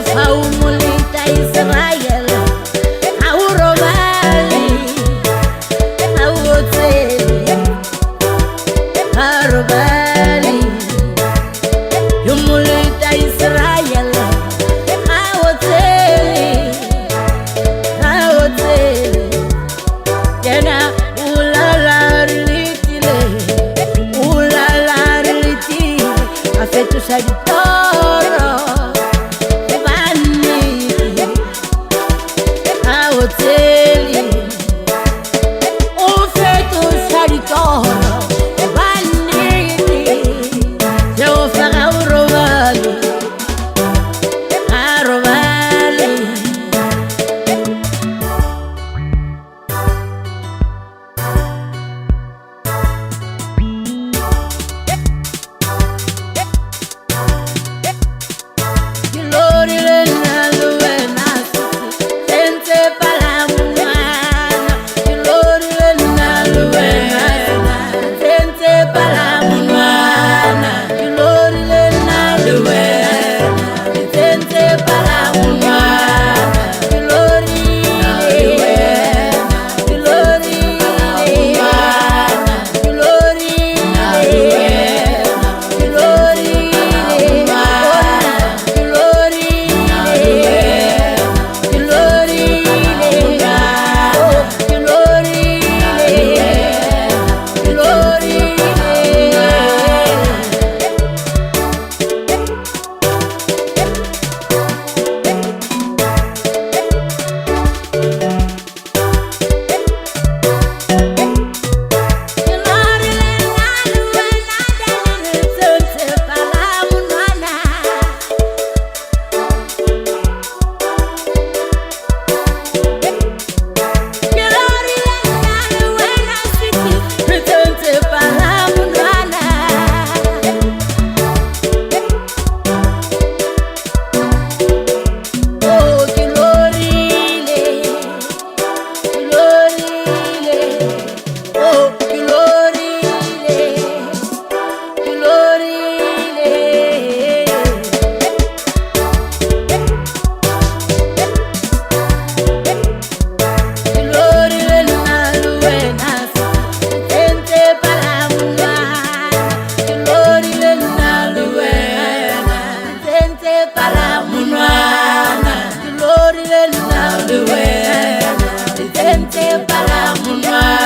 Jehofa o moleta Israel, ga o robale, ga o otsele, ga robale. Yo moleta Israel, ga o otsele, ga o otsele. Yena o lala re letile, o lala re letile, a fetoša ditoro go ba nnete. Ga o tsele, o fetoša ditoro go ba nnete. Jehofa ga o robale, ga robale. Ke lorile nna le wena sentse palamonwana. Ke lorile nna le wena sentse palamonwana. Ke lorile nna le wena sentse palamonwana. Ke lorile wena, ke lorile wena, ke lorile wena, ke lorile wena, ke lorile wena, ke lorile wena, ke lorile wena, ke lorile wena. Ke lorile nna le wena re tsentse palamonwana. Ke lorile nna le wena sweetie, re tsentse palamonwana. Oh, ke lorile, ke lorile, oh, ke lorile, ke lorile. Ke lorile nna le wena tsentse palamonwana. Ke lorile nna le wena tsentse palamonwana. Ke lorile nna le wena tsentse palamonwana.